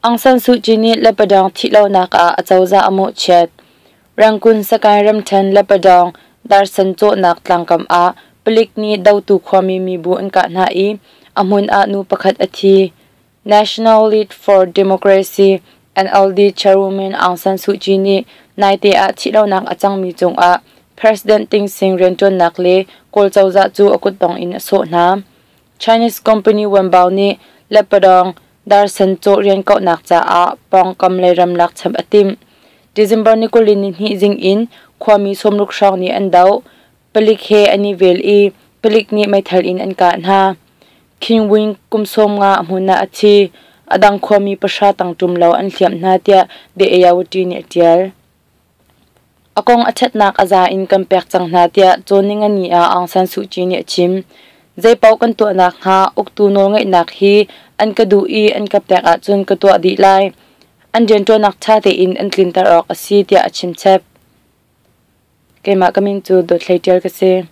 Aung San Suu Kyi nih Letpadawng thihlonak ah acozah a mawhchiat. Rangoon Sagaing ramṭhen Letpadawng darsan cawhnak tlangkam ah palik nih dotu khuami mibu an kah hna i a hmun ah nu pakhat a thi. National League for Democracy NLD chairwoman Aung San Suu Kyi nih naite ah thihlonak a cangmi cungah President Ting Sing rianṭuannak le Kawl cozah cu a kutdong in a sawh hna. Chinese company Wanbao nih Letpadawng darsan cawh rian kauhnak caah pawngkam le ramlak cham a timh. December ni 22 zing in khuami 60 hrawng nih an doh. Palik he an i vel i palik nih meithal in an kah hna. King Wing kum 50 a hmun ah a thi. A dang khuami 9 tangtum lo an hliamh hna tiah The Ayawati nih a ṭial. A kong a ṭhatnak a za in kan pek cang hna tiah cawn ningani ah Aung San Suu Kyi nih a chim. Zeipaoh kan tuah nakhnga uktu nawlngeihnak hi an ka duh i an ka pek ahcun ka tuah dih lai. An rianṭuannak ṭha tein an tlinter awk a si tiah a chimchap. Keimah ka min cu Dawt Hlei Ṭial ka si.